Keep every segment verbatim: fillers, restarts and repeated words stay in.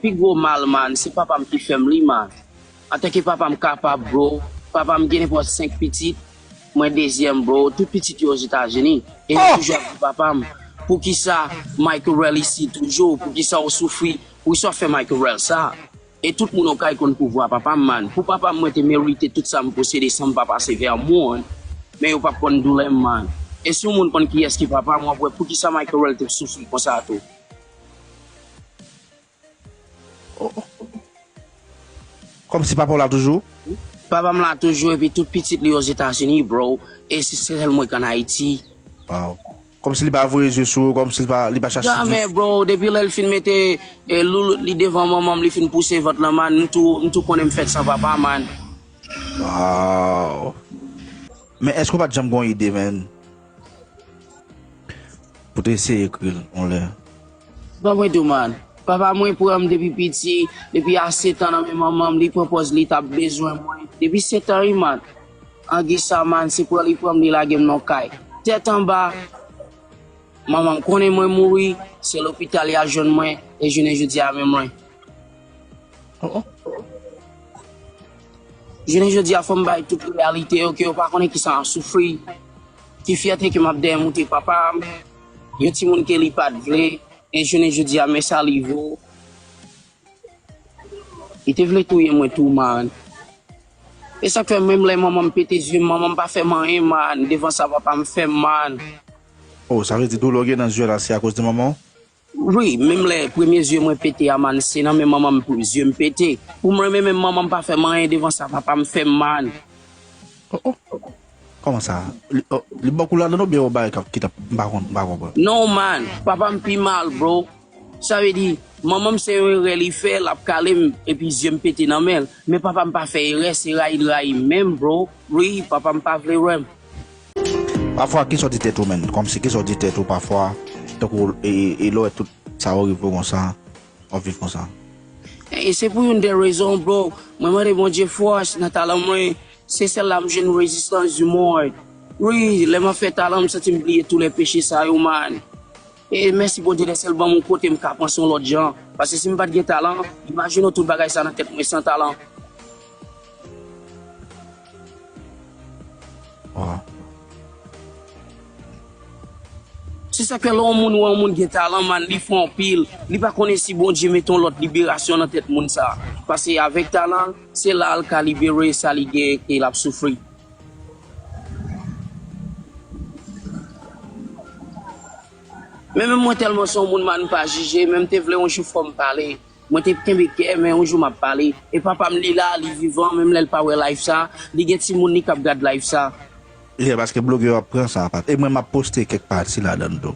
Pi gwo mal, man, se papa m ki fè m li, man. Antanke papa m kapab, bro, papa m gen nenpòt senk pitit, mwen dezyèm, bro, tout pitit yo Ozetazini. E mwen toujou ap di papa m, poukisa Michael Rell isit toujou? Poukisa w soufri? Poukisa w fè Michael Rell sa? E tout moun Okay konn pouvwa papa m, man. Pou papa m, mwen te merite tout sa m posede san m pa pase vè moun. Men yo p ap konn doulè m, man. E si yon moun konn kiyès ki papa m, w ap wè poukisa Michael Rell te soufri konsa tou. Oh, oh. Kòmsi papa w la toujou? Papa m la toujou, epi tout pitit li Ozetazini, bro. E se sèl mwen k ann Ayiti. Wow. Kòmsi li pa voye zye sou ou, kòmsi li pa, li pa chache Jamè, bro. Depi lè l fin mete, eh, loulout li devan manman m, li fin pouse vant lan, man, m tou, m tou konnen m fèt san papa, man. Wow. Men èske w pa t janm gen yon ide, man? Pou te eseye ekri l yon lè. Ban mwen di w, man. Papa mwen pran m depi piti, depi a sèt an nan men manman m, li pran pòz li t ap bezwen mwen. Depi sèt an, wi, man. Angi sa, man, se pran li pran m, li lage m nan kay. Tèt anba, manman m konnen mwen mouri, se lopital y al jwenn mwen, e jounen jodi a, men mwen. Oh, oh. Jounen jodi a, fò m bay tout reyalite yo, ke yo pa konnen kisa m ap soufri, ki fyète ke m ap dèyè moute papa m, yon timoun ke li pa t vle, e jounen jodi a, men sa li vo. Li te vle touye mwen tou, man. E sa k fè menm lè manman m pete zye m, manman m pa fè m anyen, man, devan sa papa m fè m, man. Oh, sa vle di doulè w gen nan zye w la, se akoz de manman w? Wi, menm lè premye zye mwen pete a, man, se nan men manman m pou zye m pete. Pou m renmen menm manman m pa fè m anyen devan sa papa m fè m, man. Oh, oh. Kòman sa? Li, oh, li ba w kou ladann oubyen yon bagay k ap, ki t ap, m pa konn, m pa konprann. Non, man, papa m pi mal, bro. Sa vle di, manman m se yon erè li fè, l ap kale m, epi zye m pete nan men l. Men papa m pa fè erè, se rayi l rayi m menm, bro. Wi, papa m pa vle wè m. Pafwa, kisa w di tèt ou, menn? Kòmsi kisa w di tèt ou pafwa, tankou, e, e, e lè w wè tout sa yo rive w konsa, w ap viv konsa? E se pou youn dè rezon, bro. Mwen mande Bondye fòs nan talan mwen. Se sèl la m jwenn rezistans di mond. Wi, lè m ap fè talan, m santi m bliye tou lè peche sa yo, man. E mèsi Bondye dèske l ban m yon kote m ka panse yon lòt jan. Paske si m pa t gen talan, imajine w tout bagay sa nan tèt mwen san talan. Wow. Se sa k fè lè yon moun wè yon moun gen talan, man, li fè anpil. Li pa konnen si Bondye mete yon lòt liberasyon nan tèt moun sa. Paske avèk talan, se la l ka libere sa li gen ke l ap soufri. Men menm mwen tèlman se yon moun, man, m pa jije, men m te vle yon jou fò m pale. Mwen te kenbe kè, men yon jou m ap pale. E papa m, li la, li vivan, menm lè l pa wè live sa, li gen timoun li k ap gad live sa. Yeah, paske blogè yo ap pran sa, pa. E mwen, m ap poste kèk pati ladan l tou.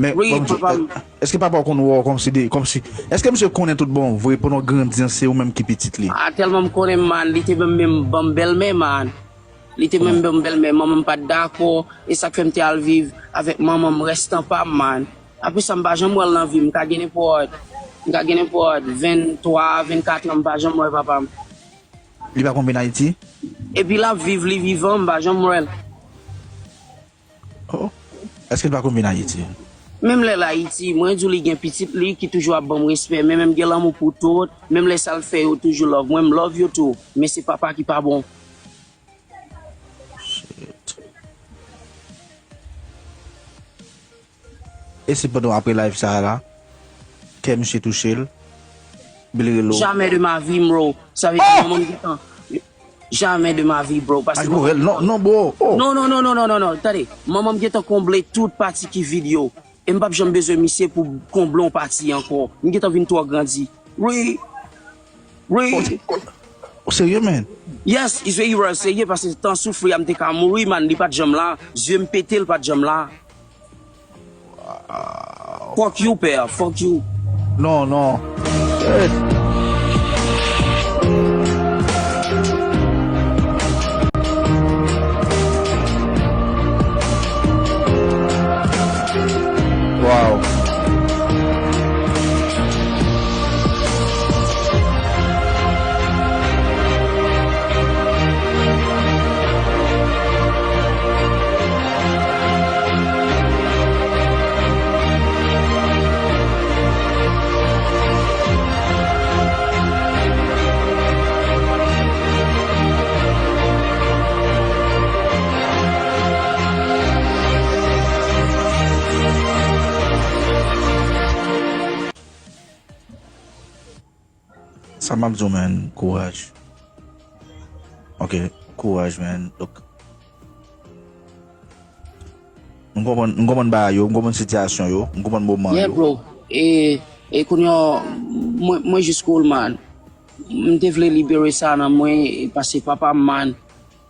Men, wi, bon, papa m. Èske papa w konn wè w kòmsi de, kòmsi, èske misye konnen tout bon vre, pandan w grandi an, se ou menm ki pitit li? Ah, tèlman m konnen, man, li te menm, menm ban m bèlmè, man. Li te menm ban m bèlmè, manman m pa t dakò, e sa k fè m te al viv avèk manman m, rèstan pa m, man. Apre sa, m pa janm wè l nan vi m, m ka gen nenpòt, m ka gen nenpòt venntwa, vennkat an, m pa janm wè papa m. Li pa konn vin Ayiti? Epi l ap viv, li vivan, m pa janm wè l. Oh. Èske l pa konn vin Ayiti? Menm lè l Ayiti, mwen di w li gen pitit li ki toujou ap ban m respè, men menm gen lanmou pou tout, menm lè sa l fè yo toujou love mwen, m love yo tou, men se papa ki pa bon. Shit. E se pandan apre live sa a la, kè misye touche l, epi li rele w. Jamais de ma vie, bro. Sa vle di manman m gentan. Jamais de ma vie, bro. Paske manman m non, non, bro. Oh. Non, non, non, non, non, non, non. Tande, manman m gentan konble tout pati ki vid yo. E m p ap janm bezwen misye pou konble yon pati ankò. M gentan vin twò grandi. Wi. Wi. Oh, se, oh, oh, serye, man? Yes, it's very real, serye, paske tan soufri a m te ka mouri, man, li pa t janm la. Zye m pete, l pa t janm la. Wow. Fuck you, pè, fuck you. Non, non. Hey. Wow. Sa m ap di w, man, kouraj. Ok, kouraj, man. Donk, m konprann, m konprann bagay yo, m konprann sitiyasyon yo, m konprann moman yo. Yeah, bro. E, e kounye a, mwen, mwen jis cool, man. M te vle libere sa nan mwen, e pase papa m, man.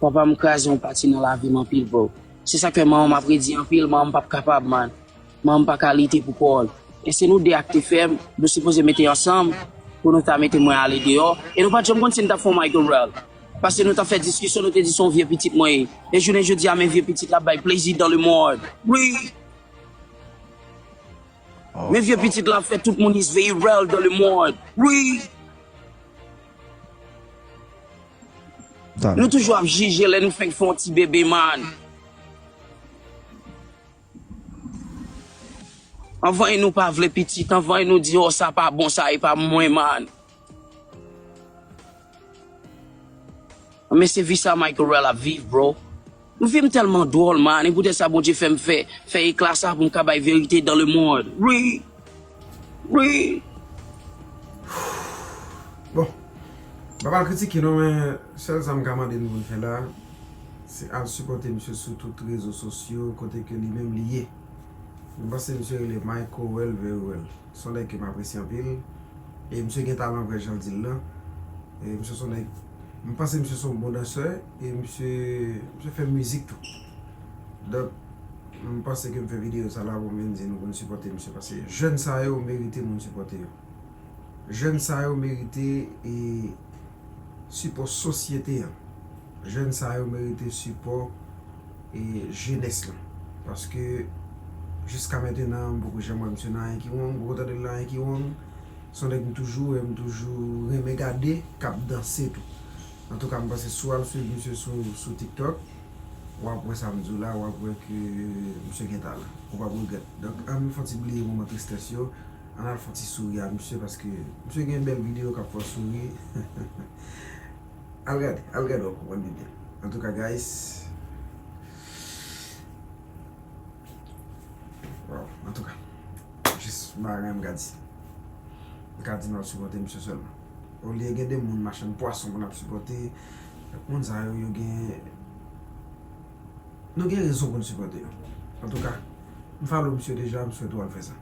Papa m kraze yon pati nan lavi m anpil, bro. Se sa k fè manman m ap redi anpil, manman m p ap kapab, man. Manman m pa ka lite pou kò l. E se nou de a k te fè m, nou sipoze mete ansanm pou nou ta mete mwen ale deyò. E nou pa t janm konn si n t ap fè yon Michael Rell. Paske nou t ap fè diskisyon, nou te di se yon vye pitit mwen ye. E jounen jodi a, men vye pitit la ap bay plezi dans le monde. Wi! Men vye pitit la ap fè tout moun is very real dans le monde. Wi! Nou toujou ap jije lè nou fenk fè yon ti bebe, man. Anvan nou pa vle pitit, anvan nou di, "Oh, sa pa bon, sa e pa mwen, man." Men se vi sa Michael Rell ap viv, bro. Nou vi m tèlman dwòl, man. E poutèt sa Bondye fè m fè, fè ekla sa pou m ka bay verite dans le monde. Wi. Wi. Bon. M pa pral kritike non, men sèl sa m ka mande nou pou n fè la, se al sipòte misye sou tout rezo sosyo, kote ke li menm li ye. M panse misye rele Michael Well Very Well. Se yon nèg ke m apresye anpil. E misye gen talan vre jan l di l lan. E misye se yon nèg, m panse misye se yon bon dansè. E misye, misye fè mizik tou. Donk, m panse ke m fè videyo sa la pou m vin di nou pou n sipòte misye. Paske jèn sa yo merite moun sipòte yo. Jèn sa yo merite, e, sipò sosyete an. Jèn sa yo merite sipò, e, jenès lan. Paske jiska mentenan, m poko janm wè misye nan anyen ki wrong, m poko tande l nan anyen ki wrong. Se yon nèg m toujou wè, m toujou renmen gade, k ap danse tou. Antouka, m panse si w al swiv misye sou, sou TikTok, w ap wè sa m di w la, w ap wè ke misye gen talan. Ou p ap regrèt. Donk, ann fè yon ti bliye moman tristès yo, ann al fè yon ti souri a misye, paske misye gen bèl videyo k ap fè w souri. Al gade, al gade, w ap konprann pi byen. Antouka, guys, wow, antouka, jis bagay m ka di. M ka di nou al sipòte misye sèlman. Olye gen de moun machann pwason pou n ap sipòte, moun sa yo, yo gen, nou gen rezon pou n sipòte yo. Antouka, m follow misye deja, m swete w al fè sa.